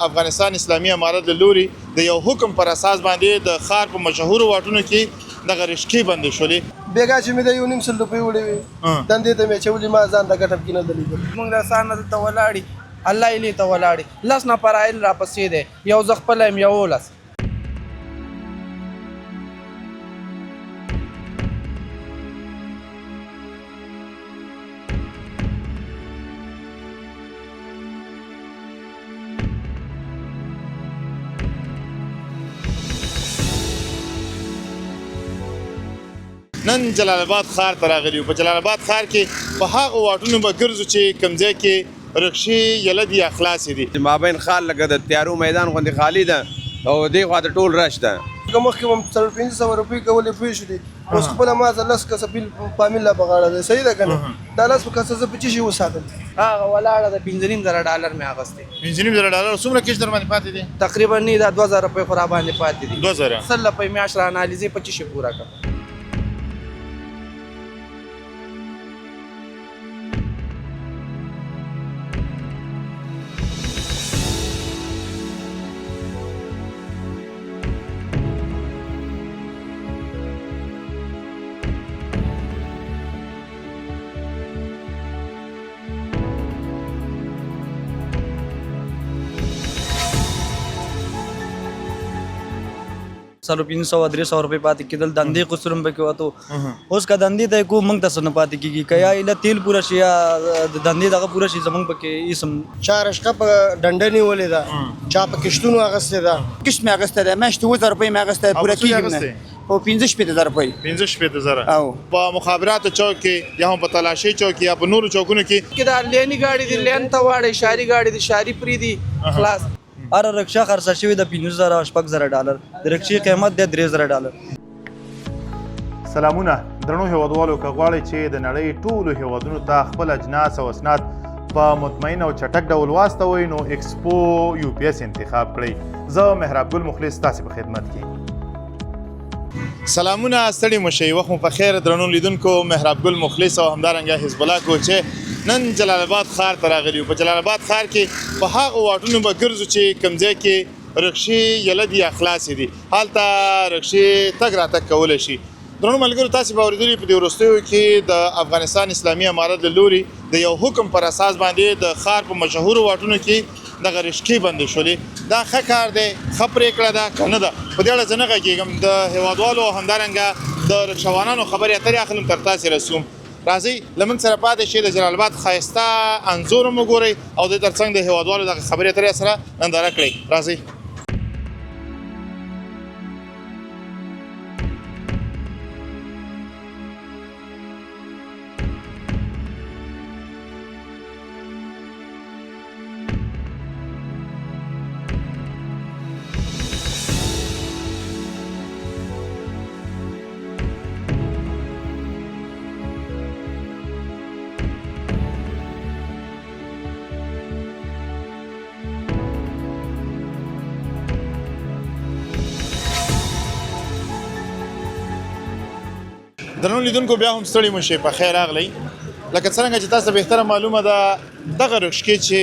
افغانستان اسلامي امارت له لوري د یو حکم پر اساس باندې د ښار په مشهورو واټونو کې دغه رشکې بندې شولې. بېګا چې مې د یو نیم سل روپۍ وړې وې، دندې ته مې اچولي، ما ځان ته ګټه پکې نه ده لیدلې. موږ د سهار نه دلته ولاړ الله یې ته ولاړ، لس نفره عیل راپسې دی، یو زه خپله یم 11. نن جلال آباد ښار ته راغلي یو. په جلال آباد ښار کې په هغو واټونو به ګرځو چې کوم ځای کې رکشې یله دي یا خلاصې دي. مابین ښار لکه د تیارو میدان غوندې خالي ده او دې خوا ته ټول رش ده. که مخکې به مې 400-500 روپۍ کولې پوه شولې، اوس خپله ما ته 10 کسه بیل فامیل لا په غاړه دی، صحیح ده که نه؟ دا 10 کسه زه په څه شي وساتم؟ هغه ولاړه ده، 5,500 ډالر مې اخیستې. 5,500 ډالر څومره کیش در باندې پاتې دي؟ تقریبا نه، دا 2000 روپۍ خو راباندې پاتې دي. 2000 100 روپۍ میاشت را انالیزې په څه شي پوره کړم؟ سلو 500 300 روپۍ پاتې کېدل، دندې قصور هم پکې وتو. اوس که دندې ته یې کوو، موږ ته څه نه پاتې کېږي. که یا ایله تیل پوره شي یا د دندې دغه پوره شي، زموږ پکې هېڅ هم. چا رشقه په ډنډه نیولې ده، چا په کشتونو اخیستې ده. کشت مې اخیستی دی، میاشتې 7000 روپۍ مې اخیستی، پوره په څو یې کېږي اخیستی؟ نه. په 65,000 روپۍ. 65,000. او. په مخابراتو چوک کې یا هم په تلاشۍ چوک کې یا په نورو چوکونو کې کې دا لیني ګاډي دي، لین ته واړی، شاري ګاډي دي، شاري پرېږدي، خلاص. هره رکشه خرڅه شوې ده 5,000 6,000 ډالر، د رکشې قیمت دی 3,000 ډالر. سلامونه درنو هیوادوالو، که غواړئ چې د نړۍ ټولو هیوادونو ته خپل اجناس او اسناد په مطمئن او چټک ډول واستوئ، نو ایکسپو یو پي اس انتخاب کړئ. زه محراب ګل مخلص ستاسې په خدمت کې. سلامونه، ستړي مو شئ، وخت مو په خیر درنو لیدونکو. محراب ګل مخلص او همدارنګه حزب الله کوچی نن جلال آباد ښار ته راغلي یو. په جلال آباد ښار کې په هغو واټونو به ګرځو چې کوم ځای کې رکشې یله دي یا خلاصې دي، هلته رکشې تګ راتګ کولی شي. درنو ملګرو، تاسې به اورېدلي په دې وروستیو کې د افغانستان اسلامي امارت له لوري د یو حکم پر اساس باندې د ښار په مشهورو واټونو کې دغه رشکې بندې شولې. دا ښه کار دی، ښه پرېکړه ده که نه ده، په دې اړه زه نه غږېږم. د هیوادوالو او همدارنګه د رکشهوانانو خبرې اترې اخلم، تر تاسې رسوم. راځئ له موږ سره پاتې شئ، د جلال آباد ښایسته انځور هم وګورئ او د ترڅنګ د هیوادوالو دغه خبرې اترې سره ننداره کړئ. راځئ. درنو لیدونکو، بیا هم ستړي مو شئ، په خیر راغلئ. لکه څرنګه چې تاسو بهتره معلومه ده، دغه رکشکې چې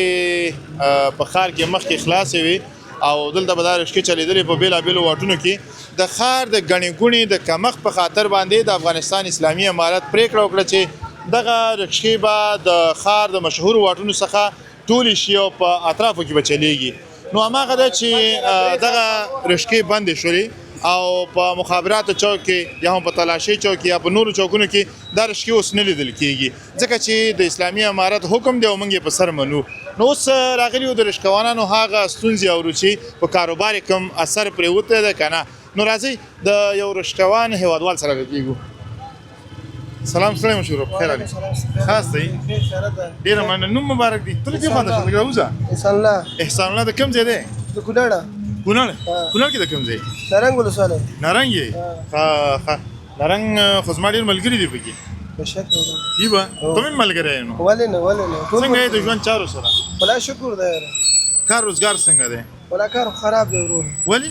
په ښار کې مخکې خلاصې وي او دلته به دا رکشکې چلېدلې په بېلابېلو واټونو کې، د ښار د ګڼې ګوڼې د کمښت په خاطر باندې د افغانستان اسلامي امارت پرېکړه وکړه چې دغه رکشکې به د ښار د مشهورو واټونو څخه ټولې شي او په اطرافو کې به چلېږي. نو هماغه ده چې دغه رشکې بندې شولې او په مخابراتو چوک کې یا هم په تلاشۍ چوک کې یا په نورو چوکونو کې دا رشکې اوس نه لیدل کېږي، ځکه چې د اسلامي امارت حکم دی او موږ یې په سر منو. نو اوس راغلي یو د رشکوانانو هغه ستونزې اورو چې په کاروبار یې کوم اثر پرېوتی دی که نه. نو راځئ د یو رشکوان هیوادوال سره غږېږو. سلام، ستړی مو شو، خیر راغلی. خاص دی، ډېره مننه، نوم مبارک دی. ته دې خواته شه، لږ راوځه. احسان الله. احسان الله د کوم ځای دی؟ د کونړه. کونړ؟ کونړ کې د کوم ځای؟ نارنګ ولسوالۍ. نارنګ یې؟ ښه ښه، نارنګ خو زما ډېر ملګري دي پکې. بېشکه ورور. دی به ته مې ملګری یې نو؟ ولې نه، ولې نه. څنګه یې د ژوند چارو سره؟ ولا شکر دی یاره. کار روزګار څنګه دی؟ ولا کار خو خراب دی ورور. ولې؟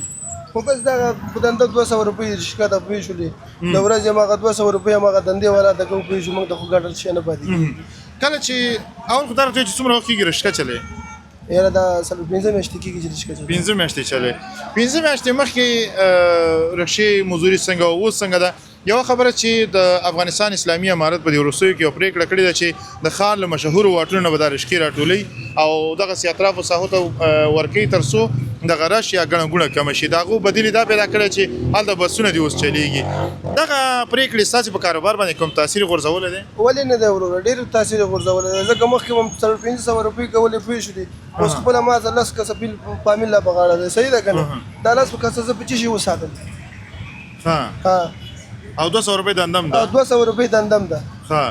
خو بس دغه په دنده 200 روپۍ رشکه ده، پوه شولې، د ورځې هماغه 200 روپۍ هماغه دندې والا ته کوو، پوه شو، موږ ته خو ګټل شی نه پاتې کېږي. کله چې اول خو دا راته چې څومره وخت کېږي رشکه چلې؟ یاره دا 4-5 میاشتې کېږي چې رشکه چلوي. 5 میاشتې چلوي. 5 میاشتې مخکې رکشې مزدوري څنګه وه، اوس څنګه ده؟ یوه خبره چې د افغانستان اسلامي امارت په دې وروستیو کې یوه پرېکړه کړې ده چې د ښار له مشهورو واټونو نه به دا رشکې راټولوي او دغسې اطرافو ساحو ته ورکوي تر څو دغه رش یا ګڼه ګوڼه کمه شي. د هغو بدیل یې دا پیدا کړی چې هلته بسونه دې اوس چلېږي. دغه پرېکړې ستاسې په کاروبار باندې کوم تاثیر غورځولی دی؟ ولې نه دی وروره، ډېر تاثیر یې غورځولی دی، ځکه مخکې به هم 400-500 روپۍ کولې، پوه شولې. اوس خپله ما سره 10 کسه بیل فامیل لا په غاړه دی، صحیح ده که نه؟ دا 10 کسه زه په څه شي وساتم؟ ښه. او 200 روپۍ دندم ده؟ 200 روپۍ دندم ده. ښه.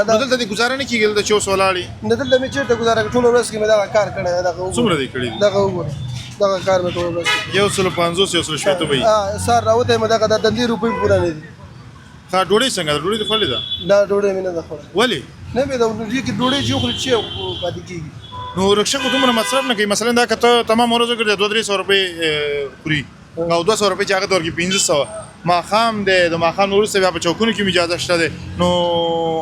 نو دلته دې ګزاره نه کېږي، دلته چې اوس ولاړ یې؟ نه، دلته مې چېرته ګزاره کړې، ټوله ورځ کې مې دغه کار کړی دی. دغه وګوره. څومره دې کړي دي؟ دغه وګوره، دغه کار مې ټوله ورځ کړی. 150، 160 به وي. سهار راوتی یم، دغه د دندې روپۍ پوره نه دي. ښه، ډوډۍ څنګه ده؟ ډوډۍ دې خوړلې ده؟ دا ډوډۍ مې نه ده خوړلې. ولې؟ نه مې ده، دې کې ډوډۍ چې وخوري چې پاتې کېږي. نو رکشه خو دومره مصرف نه کوي، مثلا دا که ته تمام ورځ وګرځې 200-300 روپۍ خوري او 200 روپۍ چې هغه ته ورکړي 500، ماښام دی، د ماښام وروسته بیا په چوکونو کې هم اجازه شته دی، نو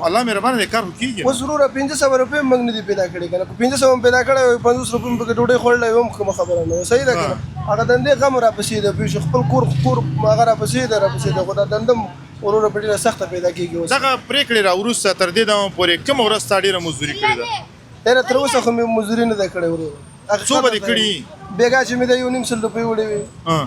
الله مهربانه دی، کار خو کېږي. اوس وروره 500 روپۍ هم موږ نه دي پیدا کړې که نه، که 500 هم پیدا کړی وای، 50 روپۍ مې پکې ډوډۍ خوړلی وای هم کومه خبره نه وه، صحیح ده که نه؟ هغه دندې غم راپسې دی، پوه شو، خپل کور کور هغه راپسې دی، راپسې دی، خو دا دنده هم وروره په ډېره سخته پیدا کېږي اوس. دغه پرېکړې را وروسته تر دې دمه پورې کومه ورځ تا ډېره مزدوري کړې ده؟ یاره تر اوسه خو مې مزدوري نه ده کړې وروره. څو به دې کړي؟ بېګا چې مې د 1.5 روپۍ وړې وې،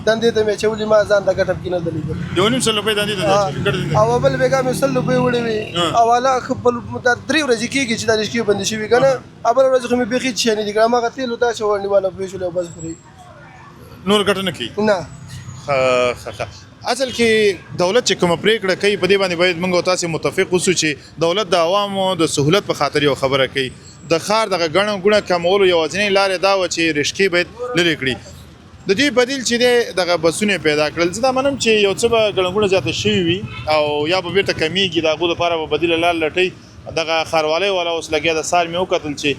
دندې ته مې اچولي، ما ځان ته ګټه پکې نه ده لیدلې. 1.5 روپۍ دندې ته دې اچولي، ګټه دې نه؟ او بل بېګا مې 100 روپۍ وړې وې، او الله خپل دا 3 ورځې کېږي چې دا رشکې بندې شوي که نه، بله ورځ خو مې بیخي څه شی نه دي کړي، هماغه تېلو داسې ونډیواله پوه شولې او بس خوري. نور ګټه نه کوي؟ نه. ښه ښه. اصل کې دولت چې کومه پرېکړه کوي په دې باندې باید موږ او تاسې متفق اوسو چې دولت د عوامو د سهولت په خاطر یو خبره کوي. د ښار دغه ګڼه ګوڼه کمولو یوازینۍ لار یې دا وه چې رشکې باید لرې کړي. د دې بدیل چې دی دغه بسونه یې پیدا کړل. زه دا منم چې یو څه به ګڼه ګوڼه زیاته شوې وي او یا به بېرته کمیږي، د هغو لپاره به بدیله لار لټوي. دغه ښاروالۍ والا اوس لګیا ده، سهار مې وکتل چې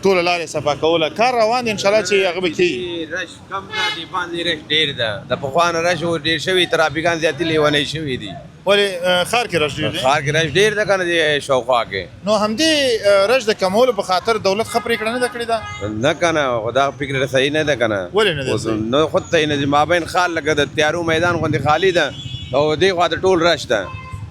ټوله لار یې صفا کوله، کار روان دی، انشاءالله چې هغه به کېږي. رش کم ده، دی باندې رش ډېر ده، د پخوا نه رش اوس ډېر شوی، ترافیکان زیاتې لیونۍ شوي دي. ولې ښار کې رش ډېر دی؟ ښار کې رش ډېر ده که نه دی شاوخوا کې. نو همدې رش د کمولو په خاطر دولت ښه پرېکړه نه ده کړې ده؟ نه که نه، خو دا فکر صحیح نه ده که نه. ولې نه ده صحیح؟ نه خود صحیح نه دی، مابین ښار لکه د تیارو میدان غوندې خالي ده او دې خوا ته ټول رش ده.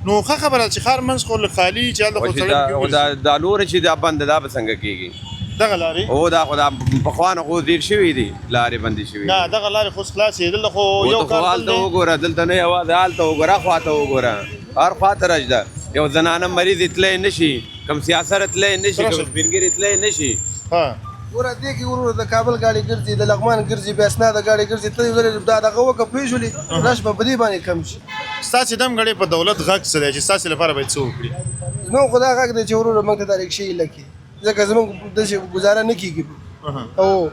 نو ښه خبره ده چې ښار منځ خو لږ خالي چې هلته خو سړی پکې وګرځي. دا لوری چې دا بنده ده دا به څنګه کېږي؟ دغه لارې؟ هو دا خو دا پخوا نه خو ډېر شوي دي، لارې بندې شوي. نه دغه لارې خو اوس خلاصې دي، دلته خو یو کار بل دی. هلته وګوره، دلته نه یوازې هلته وګوره، خوا ته وګوره، هر خوا ته رش ده. یو زنانه مریض تللی نه شي، کوم سیاسر تللی نه شي، کوم سپین ږیری تللی نه شي. ګوره دې کې وروره د کابل ګاډي ګرځي، د لغمان ګرځي، بې اسناده ګاډي ګرځي، ته یو ځل دا دغه وکړه، پوه شولې، رش به په دې باندې کم شي. ستاسې دم ګړۍ په دولت غږ څه دی چې ستاسې لپاره باید څه وکړي؟ زموږ خو دا غږ دی چې وروره موږ ته دا ریکشې ایله کړي، ځکه زموږ داسې ګزاره نه کېږي. او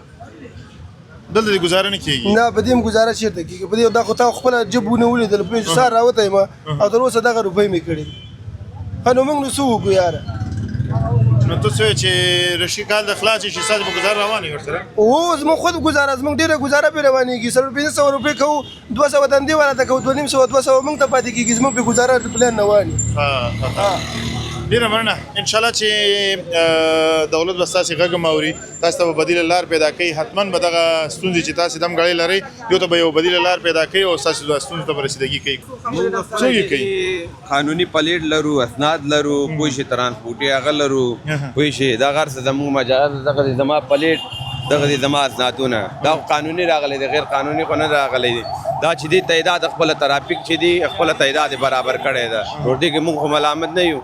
دلته دې ګزاره نه کېږي؟ نه، په دې هم ګزاره چېرته کېږي؟ په دې دا خو تا خپله جب ونه ولیدل، پوه شو، سهار راوتی یم او تر اوسه دغه روپۍ مې کړې دي. ښه نو موږ نو څه وکړو یاره؟ نو ته څه وایې چې رشي کال د خلاص شي ستاسې په ګزاره روانه وي ورسره؟ هو زموږ خود ګزاره، زموږ ډېره ګزاره پرې روانېږي. 400-500 روپۍ کوو، 200 دندې والا ته کوو، 250 200 موږ ته پاتې کېږي، زموږ پرې ګزاره پلان نه واني. ډېره مننه، انشاءالله چې دولت به ستاسې غږ هم اوري، تاسو ته به بدیله لار پیدا کوي، حتما به دغه ستونزې چې تاسې دم ګړۍ لرئ یو ته به یو بدیله لار پیدا کوي او ستاسې د ستونزو ته به رسیدګي کوي. څوک یې کوي؟ قانوني پلیټ لرو، اسناد لرو، پوه شي ترانسپورټي هغه لرو، پوه شي دا هر څه زموږ مجاز، دغه دی زما پلیټ، دغه دی زما اسنادونه، دا خو قانوني راغلی دی، غیر قانوني خو نه راغلی دی. دا چې دی تعداد خپله ترافیک چې دی خپله تعداد یې برابر کړی ده، نور دې کې موږ خو ملامت نه یو.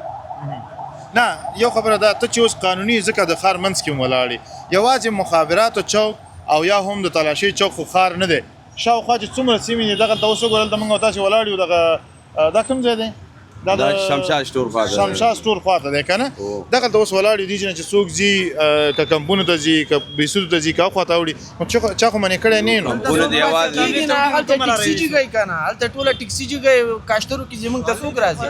نه یو خبره ده، ته چې اوس قانوني ځکه د ښار منځ کې هم ولاړ یې، یوازې مخابراتو چوک او یا هم د تلاشۍ چوک خو ښار نه دی، شاوخوا چې څومره سیمې دي دغلته اوس وګوره، دلته موږ او تاسې ولاړ یو، دغه دا کوم ځای دی؟ دا شمشاد سټور خواته دی. شمشاد سټور خواته دی که نه؟ دغلته اوس ولاړ یو، دې ځای نه چې څوک ځي، که کمپونو ته ځي، که بیسودو ته ځي، که هاخوا ته اوړي، نو چا خو منع کړی نه یې نو. کمپونه دې یوازې هلته ټیکسي جګی که نه، هلته ټوله ټیکسي جګی، کاشترو کې زموږ ته څوک راځي؟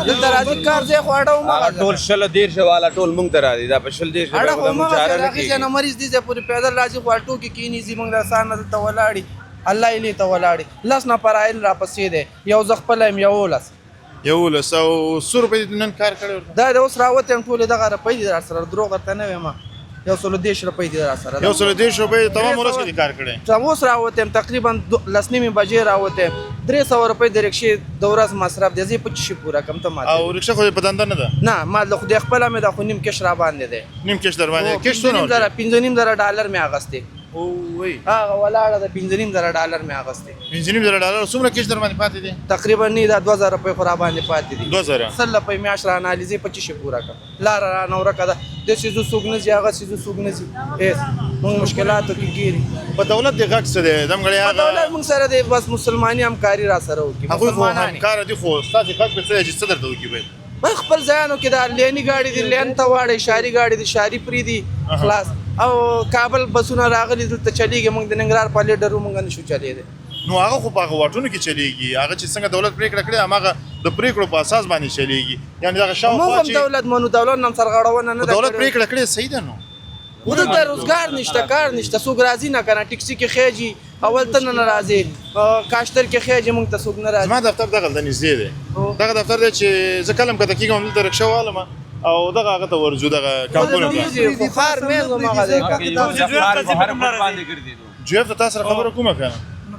دلته راځي کار ځای خو اډه هماغه ټول 20 30 والا ټول موږ ته راځي، دا په 20 30 اډه خو هماغه ځای راغی چې نه مریض دې ځای پورې پیدل راځي، خو الټو کې کښېني، ځي موږ د سهار نه دلته ولاړ الله یې ته ولاړ، 10 نفره عیل راپسې دی، یو زه خپله یم 11. 11 او څو روپۍ دې نن کار کړی ورته؟ دا د اوس راوتی یم، ټولې دغه روپۍ دي راسره، دروغ درته نه وایم. یو سلو 30 روپۍ دي را سره. یو سل 30 روپۍ تمام ورځ کې دې کار کړی؟ تر اوس راوتی یم، تقریبا 10:30 بجې راوتی یم. 300 روپۍ د ریکشې د ورځ مصرف دی، زه یې په څه شي پوره کړم ته ماته؟ او ریکشه خو په دنده نه ده؟ نه، ما له خدای خپله مې ده، خو نیم کش را باندې دی. نیم کش در باندې؟ کش څونه ورکوي؟ 5,500 ډالر مې اخیستې. اووی، هغه ولاړه ده، 5,500 ډالر مې اخیستې. 5,500 ډالر. څومره کش در باندې پاتې دي؟ تقریبا نه دا 2000 روپۍ خو را باندې پاتې دي. 2000؟ 100 روپۍ میاشت رانه اخلي، زه یې په څه شي پوره کړم؟ لاره رانه ورکه ده، داسې ځو څوک نه ځي، هغسې ځو څوک نه ځي، هېڅ موږ مشکلاتو کې ګیر یو. په دولت دې غږ څه دی دمګړی؟ په دولت موږ سره دی بس مسلماني همکاري را سره وکړي. هغوی خو مسلمانان یې. همکاره دي، خو ستاسې غږ به څه دی چې څه درته وکړي باید؟ موږ خپل ځایانو کې دا لیني ګاډي دي، لین ته واړی، شاري ګاډي دي، شاري پرېږدي خلاص. او کابل بسونه راغلي دلته چلیږي، موږ د ننګرهار په لیډرو موږ نشو چلېدی. نو هغه خو په هغه واټونو کې چلیږي، هغه چې څنګه دولت پرېکړه کړې هماغه د پرېکړو په اساس باندې چلیږي، یعنې دغه موږ شاوخوا هم چې دولت منو، دولت نن سرغړونه نه ده دولت کړې. پرېکړه کړې صحیح ده. نو خو دلته روزګار نشته، کار نشته، څوک راځي نه کنه. ټیکسي کې خېږي اول ته نه راځي، کاشتر کې خېږي موږ ته څوک نه راځي. زما دفتر دغلته نږدې دی، دغه دفتر دی چې زه کله هم کته کېږم دلته رکشه والم او دغه هغه ته ورځو، دغه کمپونو ته. خو ښار مې زما دی. جویب ته تاسو سره خبره کومه کنه؟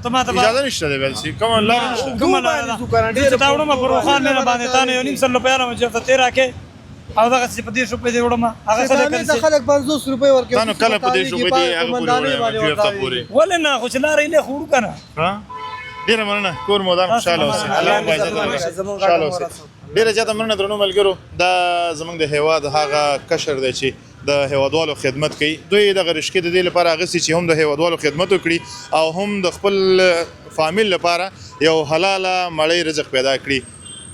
ته ماته اجازه نشته دی بل څه کومه لار نشته. کومه لاره ده؟ چې تا وړم پر روخان مې باندې تا نه 1.5 لک روپیا رام چې ته تیر راکې او دغه چې په 30 روپۍ دی وړم هغه څه ته خلک 50 روپۍ ورکوي. تا نو کله په 30 روپۍ دی هغه پورې وړم جویب ته پورې؟ ولې نه، خو چې لارې نه خو وړو کنه. ډیره مننه، کور مو ودان، خوشحاله اوسئ، الله مو عزت درکړي، خوشحاله اوسئ. ډیره زیاته مننه درنو ملګرو. دا زمونږ د هیواد هغه کشر دی چې د هیوادوالو خدمت کوي. دوی دغه رشکې د دې لپاره اخیستي چې هم د هیوادوالو خدمت وکړي او هم د خپل فامیل لپاره یو حلاله مړۍ رزق پیدا کړي.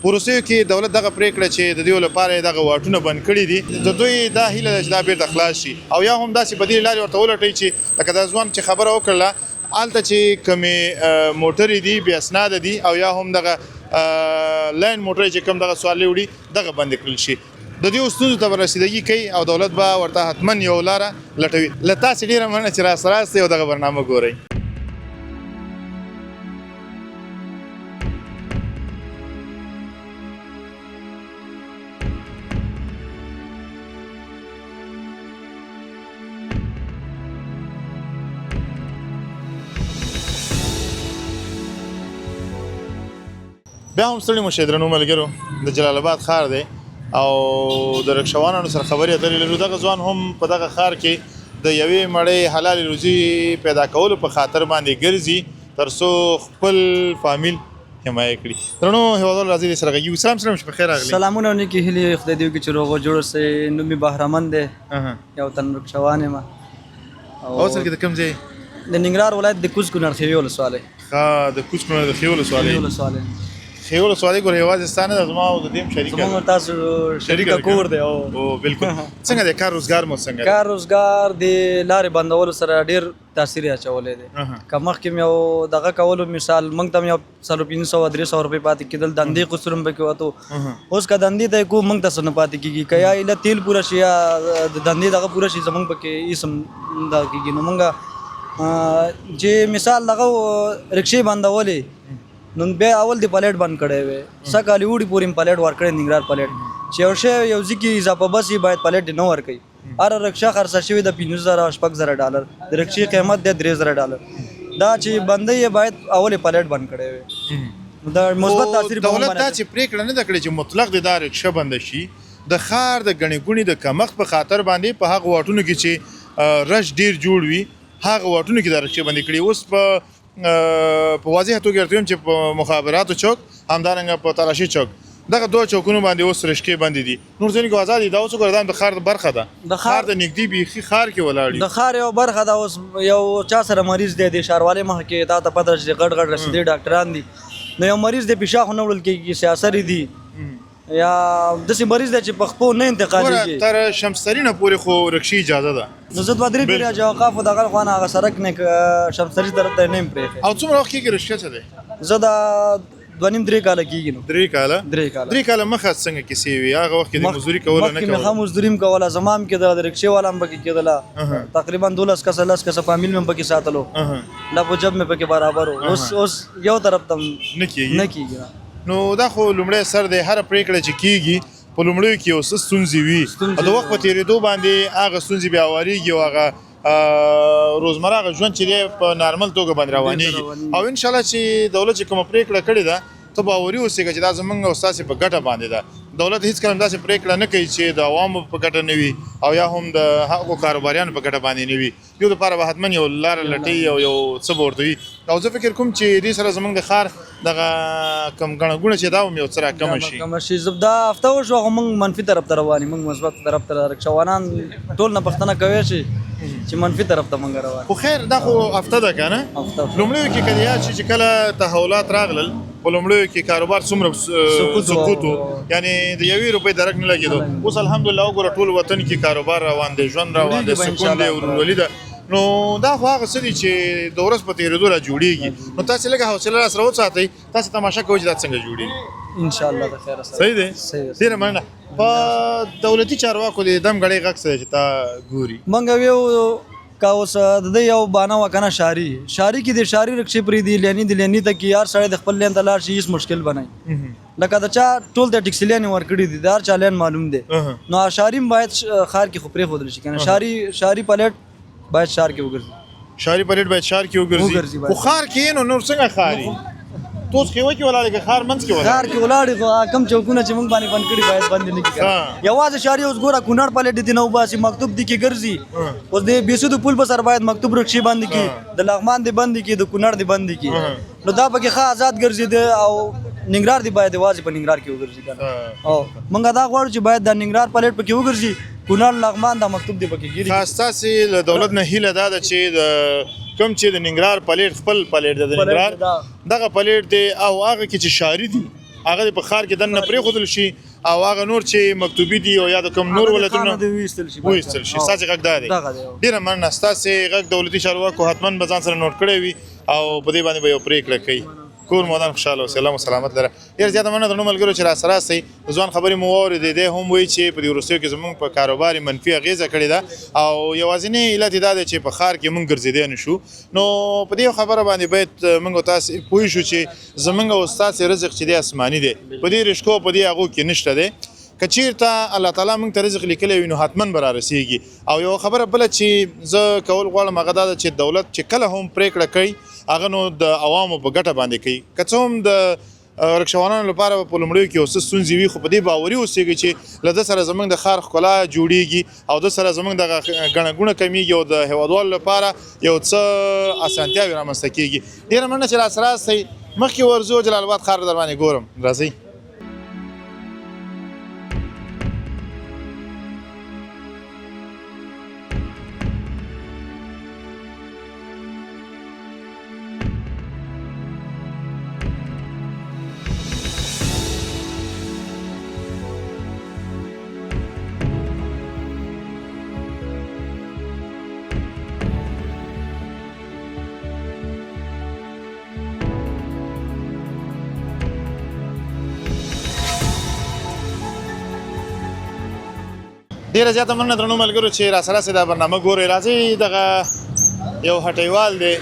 په وروستیو کې دولت دغه پرېکړه چې د دوی لپاره یې دغه واټونه بند کړي دي، د دوی دا هیله ده چې دا بیرته خلاص شي او یا هم داسې بدیلې لارې ورته ولټوي چې لکه دا ځوان چې خبره وکړله، هلته چې کومې موټرې دي بې اسناده دي او یا هم دغه لاین موټرې چې کوم دغه سوارلۍ وړي دغه بندې کړل شي. د دې ستونزو ته به رسیدګي کوي او دولت به ورته حتما یو لاره لټوي. له تاسې ډېره مننه چې راسره یاستئ او دغه برنامه ګورئ. بیا هم ستړي مو شئ درنو ملګرو. د جلال آباد ښار دی او د رکشوانانو سره خبرې اترې لرو. دغه ځوان هم په دغه ښار کې د یوې مړۍ حلالې روزي پیدا کولو په خاطر باندې ګرځي تر څو خپل فامیل حمایه کړي. درنو هیوادوالو، راځئ دې سره غږیږو. سلام، سلام، په خیر راغلي. سلامونه او نیکې هیلې، خدای دې وکړي چې روغ او جوړ اوسئ. نوم مې بهرمن دی، یو تن رکشوان یم. او اصل کې د کوم ځای؟ د ننګرهار ولایت د کوز کونړ خیوي ولسوالۍ. ښه، د کوز کونړ د خیو ولسوالۍ. ولسوالۍ، خیو ولسوالۍ. ګوره یوازې ستا نه ده، زما او د دې هم شریکه زموږ تاسو شریکه کور دی. او بالکل. څنګه دی کار روزګار مو څنګه دی؟ کار روزګار د لارې بندولو سره ډیر تاثیر یې اچولی دی. که مخکې مې یو دغه کولو، مثال موږ ته یو 400، 500، 300 روپۍ پاتې کېدل، دندې قصور هم پکې وتو. اوس که دندې ته یې کوو موږ ته څه نه پاتې کېږي، که یا ایله تیل پوره شي یا د دندې دغه پوره شي، زموږ پکې هېڅ هم دغه کېږي. نو موږ چې مثال دغه رکشې بندولې، نو بیا اول د پلیټ بند کړی وي. سږ کال یې اوړي پورې هم پلیټ ورکړی، ننګرهار پلیټ چې یو شی یو ځای کې اضافه بس یې باید پلیټ دې نه ورکوي. هره رکشه خرڅه شوې ده 5,000، 6,000 ډالر، د رکشې قیمت دی 3,000 ډالر. دا چې بندې یې باید اول یې پلیټ بند کړی وي. دا مثبت تاثیر به هم دولت دا چې پرېکړه نه ده کړې چې مطلق دې دا رکشه بنده شي، د ښار د ګڼې ګوڼې د کمښت په خاطر باندې په هغو واټونو کې چې رش ډېر جوړ وي هغه واټونو کې دا رکشې بندې کړي. اوس په واضح توګه درته وایم چې په مخابراتو چوک، همدارنګه په تلاشي چوک، دغه دوه چوکونو باندې اوس رشکې بندې دي، نور ځایونه کې ازاد دي. دا اوس وګوره، دا هم د ښار برخه ده، د ښار د نږدې بیخي ښار کې ولاړ یو، د ښار یو برخه ده. اوس یو چا سره مریض دی، د ښاروالۍ مخه کې تا ته پته چې غټ غټ رسیدې ډاکټران دي، نو یو مریض دی پښه خو نه وړل کېږي، سیاسري دي یا داسې مریض دی چې په خپو نه انتقالېږي. تر شمسري نه پورې خو رکشې اجازه ده. نو زه دوه درې پېرې حاجي اوقافو دغه خوا نه هغه سړک نه شمسري طرف ته نه یم پرېښی. او څومره وخت کېږي رکشه څه دی؟ زه دا 2.5-3 کاله کېږي. نو 3 کاله؟ 3 کاله. 3 کاله مخه څنګه کیسې وې؟ هغه وخت کې د مزدوري کوله نه کوله؟ مخکې مې ښه مزدوري هم کوله، زما هم کېدله، د رکشې والا هم پکې کېدله، تقریبا 12 کسه 10 کسه فامیل مې هم پکې ساتلو، لب و جب مې پکې برابر و. اوس اوس یو طرف ته نه کېږي، نه کېږي. نو دا خو لومړی سر دی. هره پرېکړه چې کېږي په لومړیو کې یو څه ستونزې وي او د وخت په تېرېدو باندې هغه ستونزې بیا هوارېږي او هغه روزمره هغه ژوند چې دی په نارمل توګه باندې روانېږي. او ان شاء الله چې دولت چې کومه پرېکړه کړې ده، ته باوري اوسېږه چې دا زمونږ او ستاسې په ګټه باندې ده. دولت هیڅکله هم داسې پرېکړه نه کوي چې د عوامو په ګټه نه وي او یا هم د هغو کاروباریانو په ګټه باندې نه وي. دیو لپاره به حتما یو لاره لټوي او یو څه به ورته وي. او زه فکر کوم چې دې سره زمونږ د ښار دغه کم ګڼه ګوڼه چې دا هم یو څه راکمه شي. کمه شي. زه دا هفته وشوه خو موږ منفي طرف ته روان یو، موږ مثبت طرف ته رکشاوانان ټول نه پښتنه کوی شي چې منفي طرف ته موږ روان. خو خیر دا خو هفته ده که نه، لومړیو کې که یاد شي چې کله تحولات راغلل په لومړیو کې کاروبار څومره سقوط و، یعنی د یوې روپۍ درک نه لګېدو. اوس الحمدلله وګوره ټول وطن کې کاروبار روان دی، ژوند روان دی، سکون دی، ورورولي ده. نو دا خو هغه څه دي چې د ورځ په تېرېدو را جوړېږي. نو تاسې لږه حوصله را سره وساتئ، تاسې تماشه کوئ چې دا څنګه جوړېږي. ان شاء الله د خیره سره. صحیح دی، ډېره مننه. په دولتي چارواکو دې دم ګړۍ غږ څه دی چې تا ګوري؟ مونږ ویو که اوس د دې یو بانه وه که نه، شاري شاري کې د شاري رکشې پرېږدي، لیني د لیني ته کې هر سړی د خپل لین ته لاړ شي، هېڅ مشکل به نه وي. لکه د چا ټول د ټیکسي لین یې ورکړي دي، د هر چا لین معلوم دی. نو شاري هم باید ښار کې خو پرېښودل شي که نه، شاري شاري پلیټ باید ښار کې وګرځي. شاري پلیټ باید ښار کې وګرځي. خو ښار کې نو نور څنګه ښاري؟ ته اوس خیوه کې ولاړ یې که ښار منځ کې ولاړ؟ ښار کې ولاړ خو کم چوکونه چې موږ باندې بند کړي باید بند نه کړي. یوازې شاري اوس ګوره کونړ پلیټ دې نه وباسي، مکتوب دې کې ګرځي. اوس د بیسودو پل په سر باید مکتوب رکشې بند کړي، د لغمان دې بند کړي، د کونړ دې بند کړي. نو دا پکې ښه آزاد ګرځي دی او ننګرهار دې باید یوازې په ننګرهار کې وګرځي که نه. او موږ دا غواړو چې باید د ننګرهار پلیټ پکې وګرځي، کونړ لغمان دا مکتوب دې پکې ګیري. ستاسې له دولت نه هیله دا ده چې د کوم چې د ننګرهار پلیټ خپل پلیټ دی، د ننګرهار دغه پلیټ دی او هغه کې چې شاري دي هغه دې په ښار کې دننه پرېښودل شي او هغه نور چې مکتوبي دي او یا د کوم نور ولایتونو وویستل شي. ستاسې غږ دا دی. ډېره مننه. ستاسې غږ دولتي چارواکو حتما به ځان سره نوټ کړی وي او په دې باندې به یو پرېکړه کوي. کور مو ودان، خوشحاله اوسئ، الله مو سلامت لره. ډېره زیاته مننه درنو ملګرو چې راسره یاستئ. د ځوان خبرې مو واورېدې، دی هم وایي چې په دې وروستیو کې زموږ په کاروبار یې منفي اغېزه کړې ده او یوازینی علت یې دا دی چې په ښار کې موږ ګرځېدی نه شو. نو په دې خبره باندې باید موږ او تاسې پوه شو چې زموږ او ستاسې رزق چې دی آسماني دی، په دې رشکو په دې هغو کې نشته دی. که چیرته الله تعالی موږ ته رزق لیکلی وي نو حتما به را رسیږي. او یوه خبره بله چې زه کول غواړم هغه دا ده چې دولت چې کله هم پرېکړه کوي هغه نو د عوامو په ګټه باندې کوي. که څه هم د رکشاوانانو لپاره به په لومړیو کې یو څه ستونزې وي، خو په دې باوري اوسېږي چې له ده سره زموږ د ښار ښکلا جوړیږي او ده سره زموږ دغه ګڼه ګوڼه کمیږي او د هېوادوالو لپاره یو څه اسانتیاوې رامنځته کیږي. ډېره مننه چې راسره یاستئ. مخکې ورځو جلال اباد ښار در باندې ګورم، راځئ. ډیره زیاته مننه درنو ملګرو چې را سره دا برنامه ګورئ. راځئ دغه یو هټیوال دی،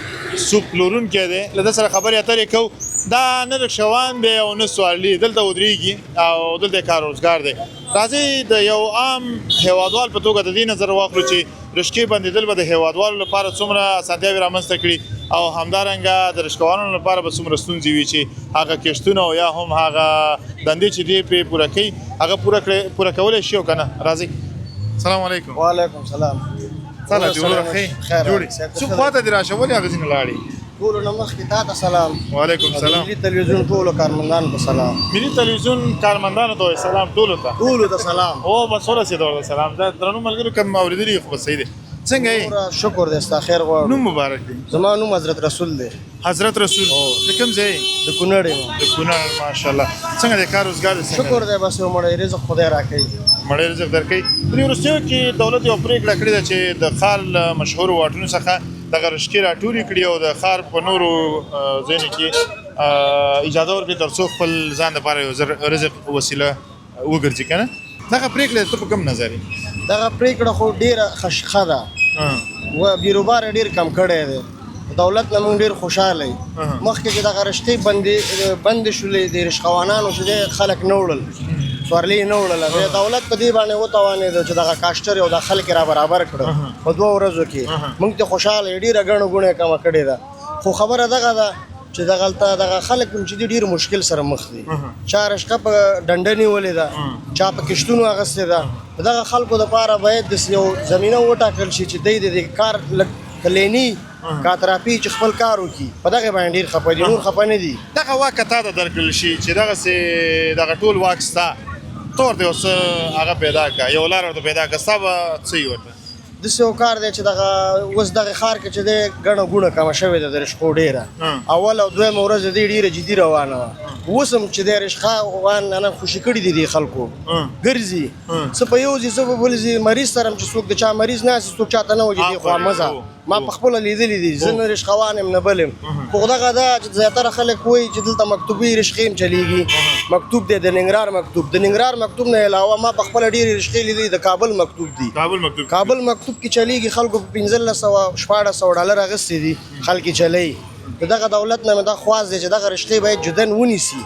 سوپ پلورونکی دی، له ده سره خبرې اترې کوو. دا نه رکشوان دی او نه سوارلي، دلته ودرېږي او دلته کار روزګار دی. راځئ د یو عام هیوادوال په توګه د دې نظر واخلو چې رشکې بندېدل به د هیوادوالو لپاره څومره اسانتیاوې رامنځته کړي او همدارنګه د رشکوانانو لپاره به څومره ستونزې وي چې هغه کښتونه او یا هم هغه دندې چې دی پرې پوره کوي هغه پوره کولی شي او که نه. راځئ. سلام علیکم. وعلیکم سلام. سلام جوړ ښه جوړ څو خواته دې راشه ولې هغه ځینې لاړې؟ ټولو نه مخکې تا ته سلام. وعلیکم سلام. ملي تلویزیون ټولو کارمندانو ته سلام. ملي تلویزیون کارمندانو ته سلام، ټولو ته. ټولو ته سلام. او بس ورسېده ورته سلام. دا درنو ملګرو کوم اورېدلي خو بس صحیح دی. څنګه یې؟ شکر دی، ستا خیر غواړو. نوم مبارک دی. زما نوم حضرت رسول دی. حضرت رسول د کوم ځای؟ د کونړ یم. د کونړ، ماشاءالله. څنګه دی کار روزګار دی؟ شکر دی، بس یو مړی رزق خدای راکوي. مړی رزق درکوي. په دې وروستیو کې دولت یو پرېکړه کړې ده چې د ښار له مشهورو واټونو څخه دغه رشکې راټولې کړي او د ښار په نورو ځایونو کې اجازه ورکړي تر څو خپل ځان دپاره یو رزق وسیله وګرځي که نه. دغه پرېکړه ته په کوم نظر یې؟ دغه پرېکړه خو ډېره ښه ده و بیروبار یې ډېر کم کړی دی. دولت نه موږ ډېر خوشحاله یو. مخکې چې دغه رشتې بندې شولې د رشخوانانو چې دی خلک نه وړل، سوارلۍ نه وړله. د دولت په دې باندې وتوانېده چې دغه کاشټر او د خلک را برابر کړو په 2 ورځو کې. موږ ته خوشاله یو، ډېره ګڼه ګوڼه یې کمه کړې ده. خو خبره دغه ده چې دغلته دغه خلک هم چې دي ډېر مشکل سره مخ دي. چا رشقه په ډنډه نیولې ده، چا په کښتونو اخیستې ده. دغه خلکو دپاره باید داسې یو زمینه وټاکل شي چې دی د دې کار لږ کلیني کاتراپي چې خپل کار وکړي. په دغه باندې ډېر خفه دي، نور خفه نه دي. دغه واک که تا ته درکړل شي چې دغسې دغه ټول واک ستا، ته ورته یو څه هغه پیدا کړه، یو لار ورته پیدا کړه، ستا به څه وي ورته؟ داسې یو کار دی چې دغه اوس دغه ښار کې چې دی ګڼه ګوڼه کمه شوې ده د رشقو ډېره. اول او دویمه ورځ د دې ډېره جدي روانه وه. اوس هم چې دی رشقه وان نه خوشي کړي دي دې خلکو، ګرځي څه په یو ځای څه په بل ځای. مریض سره هم چې څوک د چا مریض ناست څوک چاته نه وایي چې دې خوا مه ځه. ما په خپله لیدلي دي، زه نه رشقوان یم نه بل یم، خو دغه ده چې زیاتره خلک وایي چې دلته مکتوبي رشقې هم چلیږي. مکتوب دی د ننګرهار مکتوب، د ننګرهار مکتوب نه علاوه ما په خپله ډېرې رشقې لیدلي د کابل مکتوب دي. کابل مکتوب کې چلیږي، خلکو په 1500 1600 ډالر اخیستي دي، خلک یې چلوي. د دغه دولت نه مې دا خواست دی چې دغه رشقې باید جدا ونیسي،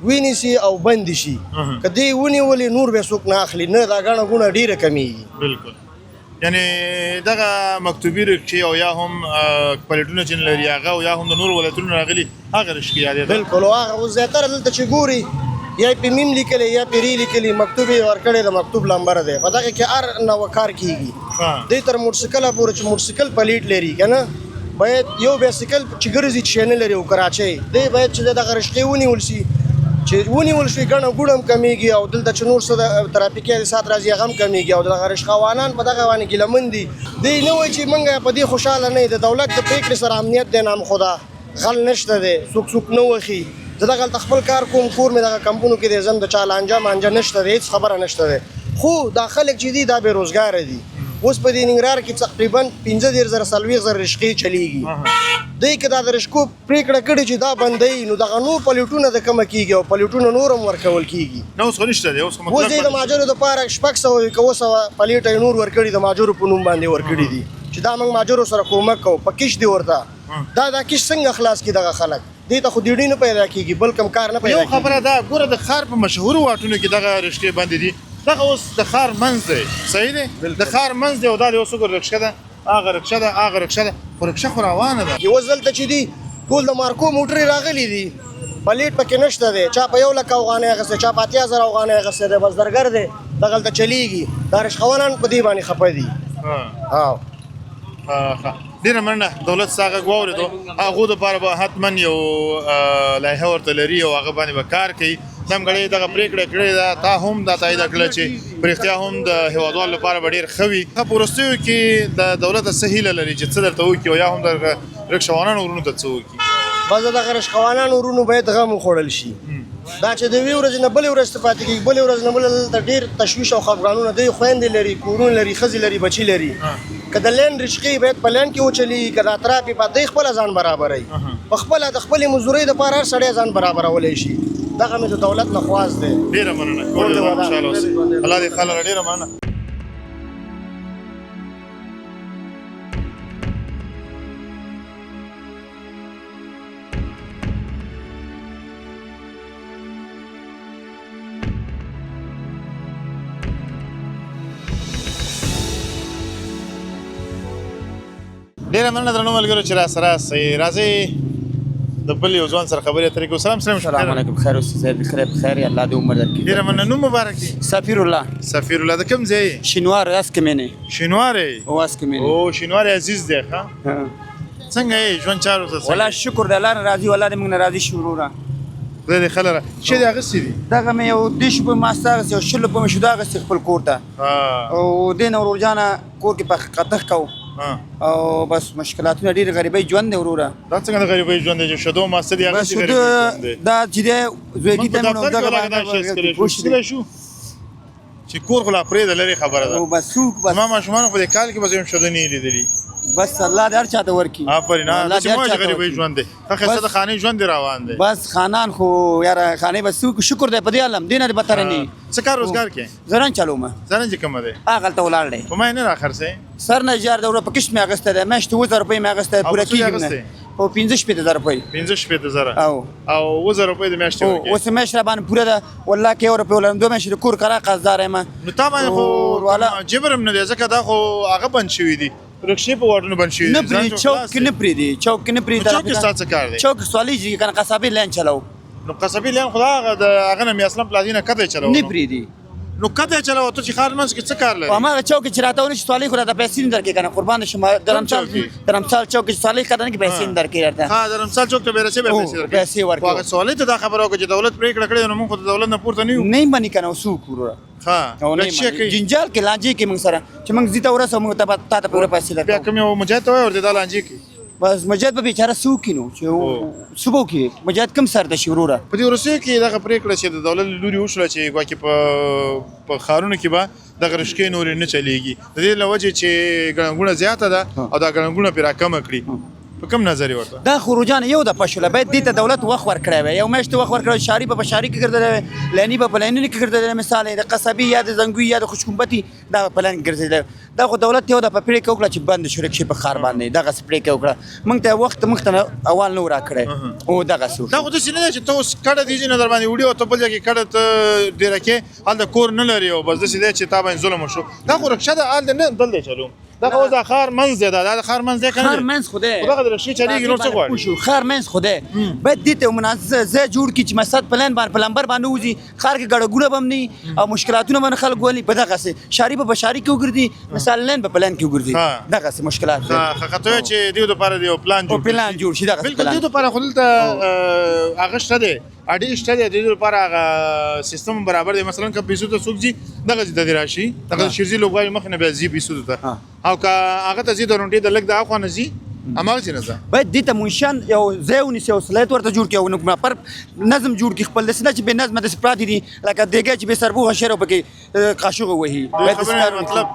ونیسي او بندې شي. که دې ونیولې نور به څوک نه اخلي، نه دا ګڼه ګوڼه ډېره کمیږي. بالکل، یعنی دغه مکتوبي رکشې او یا هم پلیټونه چې نه لري هغه، او یا هم د نورو ولایتونو راغلي هغه رکشې یادې ده. بالکل، هغه اوس زیاتره دلته چې ګوري یا یې په میم لیکلی یا په ری لیکلی، مکتوب یې ورکړی د مکتوب لمبر دی. په دغه کې هر نوع کار کیږي. دی تر موټرسایکله پورې چې موټرسایکل پلیټ لري که نه، باید یو بایسکل چې ګرځي چې نه لري او کراچۍ دی، باید چې دغه رشقې ونیول شي. چې ونیول شي ګڼه ګوڼه هم کمیږي، او دلته چې نور څه د ترافیکي حادثات راځي هغه هم کمیږي. او دغه رشقهوانان په دغه باندې ګیلهمن دي. دی نه وایي چې موږ په دې خوشحاله نه یو، د دولت د پرېکړې سره امنیت دی، نام خدا غل نشته دی، څوک څوک نه وهي. زه دغلته خپل کار کوم، کور مې دغه کمپونو کې دی، ځم د چا لانجه مانجه نشته دی، هېڅ خبره نشته دی. خو دا خلک چې دي دا بې روزګاره دي. اوس په دې ننګرهار کې تقریبا 35,000 40,000 رشقې چلیږي. دی که دا د رشقو پرېکړه کړې چې دا بندوي، نو دغه نور پلیټونه د کمه کېږي او پلیټونه نور هم ورکول کېږي. نه اوس خو نشته دی، اوس خو اوس دی د ماجرو دپاره 600 که 700 پلیټه یې نور ورکړي، د ماجرو په نوم باندې ورکړي دي چې دا موږ ماجرو سره کومک کوو. په کش دی ورته دا کش څنګه خلاص کړي دغه خلک؟ دې ته خو دیړي نه پیدا کېږي، بل کوم کار نه پیدا یو خبره ده، ګوره د ښار په مشهورو واټونو کې دغه رشقې بندې دي. دغه اوس د ښار منځ دی، صحیح دی، د ښار منځ دی، او دا دی اوس وګوره رکشه ده، هغه رکشه ده، هغه رکشه ده، خو رکشه خو روانه ده. اوس دلته چې دي ټول د مارکو موټرې راغلي دي، پلیټ پکې نشته دی. چا په 1 لک افغانۍ اخیستی، چا په 80,000 افغانۍ اخیستی دی، بس درګر دی دغلته چلیږي. دا رشقوانان په دې باندې خفه دي. ډېره مننه. دولت ستا غږ واورېدو، هغو دپاره به حتما یو لایحه ورته لري او هغه باندې به کار کوي. دمګړۍ دغه پرېکړه کړې ده، تا هم دا تایید کړله چې په رښتیا هم د هېوادوالو لپاره به ډېر ښه وي. په وروستیو کې د دولته څه هیله لري چې څه درته وکړي، او یا هم د رکشهوانانو ورونو ته څه وکړي؟ بس دغه رشقوانانو ورونو باید غم وخوړل شي. دا چې د یوې ورځې نه بلې ورځ ته پاتې کېږي، بلې ورځ نه بلې، دلته ډېر تشویش او خفګانونه دی. خویندې لري، کورونه لري، ښځې لري، بچي لري. که د لینډ رشقې باید په لینډ کې وچلېږي، که د اطراف یې په دی خپله ځان برابروي، په خپله د خپلې مزدورۍ دپاره هر سړی ځان برابرولی شي. دغه مې د دولت نه خواست دی. ډېره مننه، کور دې خوشحاله اوسې، الله دې ښه لره. ډېره مننه. ډېره مننه درنو ملګرو چې راسره یاستئ. راځئ د بل یو ځوان سره خبرې اترې کوو. سلام. سلام. السلام علیکم. خیر اوسې صاحب؟ خیر خیر، الله دې عمر درکړي. ډېره مننه. نوم مبارک دي؟ سفیر الله. سفیر الله، د کوم ځای؟ شینوار اس کې مینې. شینوار یې؟ او اس کې مینې. او شینوار عزیز دی. ښه، څنګه یې ژوند چارو ته؟ والله شکر دی، الله نه راضي، والله دې موږ نه راضي شي وروره. خدای دې ښه لره. څه دې اخیستي دي؟ دغه مې یو 30 روپۍ ماسته اخیستې، یو 20 روپۍ مې شوده اخیستې خپل کور ته. او دې نه ورور جانه کور کې په قطخ کوو. او بس مشکلاتونه ډېر، غریبۍ ژوند دی وروره. دا څنګه د غریبۍ ژوند دی چې شدو ماسته دې اخیستې؟ غریبۍ ژوند دی دا چې دی زویګي ته مې دغه باندې شو چې کور خو لا پرېږده، لرې خبره ده. بس څوک بس زما ماشومانو په دې کال کې به زه هم شدو نه یې لیدلي. بس الله دې هر چاته ورکړي. آفرین. داسې مه وایه چې غریبۍ ژوند دی، ښه ښایسته د خانې ژوند دې روان دی. بس خانان خو یاره خانې بس څوک شکر دی په دې عالم دې نه دې بتره نه. څه کار روزګار کې؟ زرنج چلوم. زرنج کومه دی؟ هغلته ولاړ دی. په ما یې نه راخرڅوې؟ سر نه جار دی وروره، په کشت مې اخیستی دی، میاشتې 7000 روپۍ مې اخیستی دی، پوره کېږي نه. په 15000 روپۍ. 15000 او او 7000 روپۍ د میاشتې ورکوې. اوس میاشت را باندې پوره ده والله، که یو روپۍ ولرم دوه میاشتې د کور کرا قرضدار یم. نو تا باندې خو جبر هم نه دی، ځکه دا خو هغه بند شوي دي، رکشې په واټونو بند شوي دي. نه پرېږدي، چوک کې نه پرېږدي، چوک کې نه پرېږدي. چوک کې ستا څه کار دی؟ چوک کې سوالۍ ځي که نه، قصابي لین چلو. نو قصابي لین خو دا هغه د هغه نه مې اصلا پلازینه کته چلو. نه پرېږدي. نو کته چلو، ته چې ښار منځ کې څه کار لرې؟ هماغه چوک چې راته ونه شي سوالۍ خو راته پیسې نه درکوي که نه، قربان شم. درمسال چوک کې سوالۍ کته نه کې پیسې نه درکوي راته. ها، درمسال چوک ته به رسې به پیسې درکوي، پیسې ورکوي. هغه سوالۍ ته دا خبره وکړه چې دولت پرېکړه کړې، نو موږ خو د دولت نه پورته نه یو. نه مني که نه، اوس وکړو وروره. ها، جنجال کې لانجې کې موږ سره چې موږ ځي ته ورسو، موږ ته تا ته پوره پیسې درکوو. بیا کوم یو مجاهد ته وایه ورته دا لانجې کوي. بس مجاهد به بیچاره څه وکړي نو، چې څه به وکړي مجاهد، کوم سر ته شي وروره؟ په دې وروستیو کې دغه پرېکړه چې د دولت له لوري وشوله چې ګواکې په ښارونو کې به دغه رشکې نورې نه چلېږي، د دې له وجې چې ګڼه ګوڼه زیاته ده او دا ګڼه ګوڼه پرې راکمه کړي، په کوم نظر یې ورته؟ دا خو روجان یو دفعه شوله، باید دې ته دولت وخت ورکړی وای، یو میاشت وخت ورکړی، شاري به په شاري کې ګرځېدلی وای، لیني به په لینونو کې ګرځېدلی، مثال د قصبي یا د زنګوي یا د خوشګنبتي دا به په لین کې ګرځېدلی. دا خو دولت یو دفعه پرېکړه وکړه چې بند شو رکشې په ښار باندې، دغسې پرېکړه وکړه، موږ ته وخت موږ ته اول نه و راکړی او دغسې وشو. دا خو داسې نه ده چې ته اوس کډه دې ځای نه در باندې وړي او ته بل ځای کې کډه ته ډېره کې هلته کور نه لري او بس داسې دی چې تا باندې ظلم وشو. دا خو رکشه ده، هلته نه دلته چلوم، دا خو اوس د ښار منځ دی، دا د ښار منځ دی که نه؟ ښار منځ خو دی، خو دغه د رکشې چلېږي، نور څه غواړي؟ ښار منځ خو دی، باید دې ته یو مناسب ځای جوړ کړي چې مسد په لین باندې په لمبر باندې ووځي، ښار کې ګڼه ګوڼه به هم نه وي او مشکلاتونه به نه خلک ولي، په دغسې شاري به په شاري کې وګرځي، مثال لین به په لین کې وګرځي، دغسې مشکلات دی. ښه، ته وایې چې دیو دپاره د یو پلان جوړ پلان جوړ شي، دغسې بالکل. دیو دپاره خو دلته هغه شته دی، اډې شته دی، د دې لپاره هغه سیستم برابر دی. مثلا که پیسو ته څوک ځي دغه ځای ته دې راشي، دغه شیرزي لوبغالي مخې نه بیا ځي پیسو ته، او که هغه ته ځي د رونټې د لږ د اخوا نه ځي هماغسې نه ځه. باید دې ته منشیان یو ځای ونیسي او صلاحیت ورته جوړ کړي او نفر نظم جوړ کړي خپل، داسې نه چې بې نظمه داسې پاتې دي لکه دیګی چې بې سربوخه شعر او پکې قاشوغه وهي. مطلب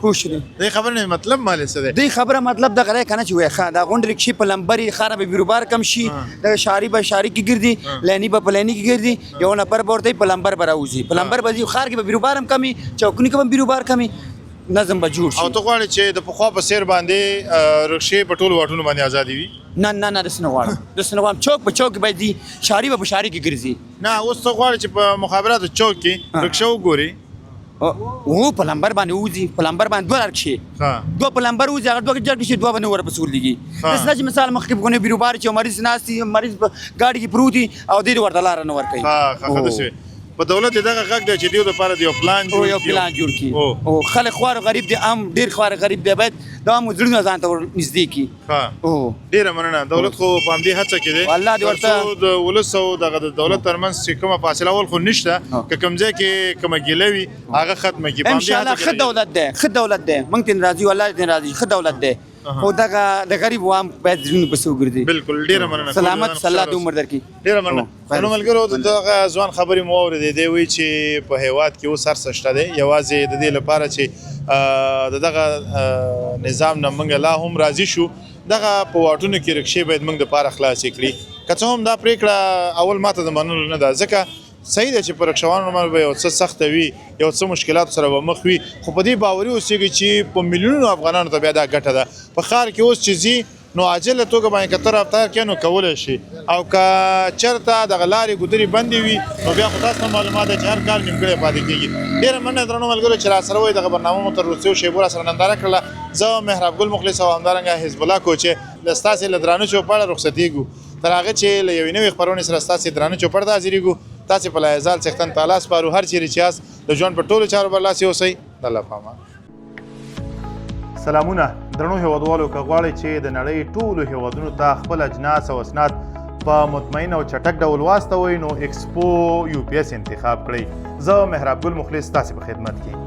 پوه شولې؟ دې خبرې نه مطلب مالې څه دی؟ دې خبره مطلب دغه دی که نه چې وایي ښه دا غونډې رکشې په لمبرې ښار به بیروبار کم شي، دغه شاري به شاري کې ګرځي، لیني به په لیني کې ګرځي، یو نفر به ورته په لمبر به راوځي، په لمبر به ځي، ښار کې به بیروبار هم کمي، چوکونو کې به هم بیروبار کمي، نظم به جوړ شي. او ته غواړې چې د پخوا په څېر باندې رکشې په ټولو واټونو باندې ازادې وي؟ نه نه نه، داسې نه غواړم، داسې نه غواړم. چوک په چوک کې باید ځي، شاري به په شاري کې ګرځي. نه، اوس ته غواړې چې په مخابراتو چوک کې رکشه وګورې؟ هو، په لمبر باندې ووځي، په لمبر باندې دوه رکشې، دوه په لمبر ووځي، هغه دوه جګ شي، دوه به نه ورپسې ولېږي. داسې نه چې مثال مخکې به کوم بیروبار چې مریض ناست وي، مریض په ګاډي کې پروت وي او دې ورته لاره نه ورکوي. ښه، ښه، داسې په دولت دغه غږ دی چې دیو دپاره د یو پلان جوړ یو پلان جوړ کړي. او خلک خوار غریب دي، عام ډېر خوار غریب دی، باید دا هم زړونه ځان ته ورنږدې کړي. ډېره مننه. دولت خو په همدې هڅه کې دی، الله دې ورته د ولس او دغه د دولت ترمنځ چې کومه فاصله اول خو نشته، که کوم ځای کې کومه ګیله وي هغه ختمه کړي. ان شاء الله ښه دولت دی، ښه دولت دی، موږ ترې راضي یو، الله دې راضي، ښه دولت دی، خو دغه د غریب عوام باید زړونو پسې وګرځي. بالکل، ډېره مننه. سلامت، الله دې عمر درکړي. ډېره مننه. نو ملګرو دغه ځوان خبرې مو واورېدې، دی وایي چې په هېواد کې اوس هر څه شته دی، یوازې د دې لپاره چې د دغه نظام نه موږ لا هم راضي شو، دغه په واټونو کې رکشې باید موږ دپاره خلاصې کړي. که څه هم دا پرېکړه اول ماته د منلو نه ده، ځکه صحیح ده چې په رکشوانو باندې به یو څه سخته وي، یو څه مشکلاتو سره به مخ وي، خو په دې باوري اوسېږي چې په میلیونونو افغانانو ته بیا دا ګټه ده. په ښار کې اوس چې ځي نو عاجله توګه باندې که ته رفتار کوې نو کولی شي، او که چېرته دغه لارې ګودرې بندې وي نو بیا خو تاسو ته معلومات ده چې هر کار نیمګړی پاتې کېږي. ډېره مننه درنو ملګرو چې راسره وئ، دغه برنامه مو تر وروستیو شېبو راسره ننداره کړله. زه محراب ګل مخلص او همدارنګه حزب الله کوچی له ستاسې له درانه چوپړه رخصتېږو، تر هغه چې له یوې نوې خپرونې سره ستاسې درانه چوپړ ته حاضرېږو. تاسې په لایزال څښتن تعالی سپارو، هر چیرې چې یاست د ژوند په ټولو چارو برلاسي اوسئ. د الله په امان. سلامونه درنو هیوادوالو، که غواړئ چې د نړۍ ټولو هیوادونو ته خپل اجناس او اسناد په مطمئن او چټک ډول واستوئ نو اکسپو یو پی اس انتخاب کړئ. زه محراب ګل مخلص تاسې په خدمت کې.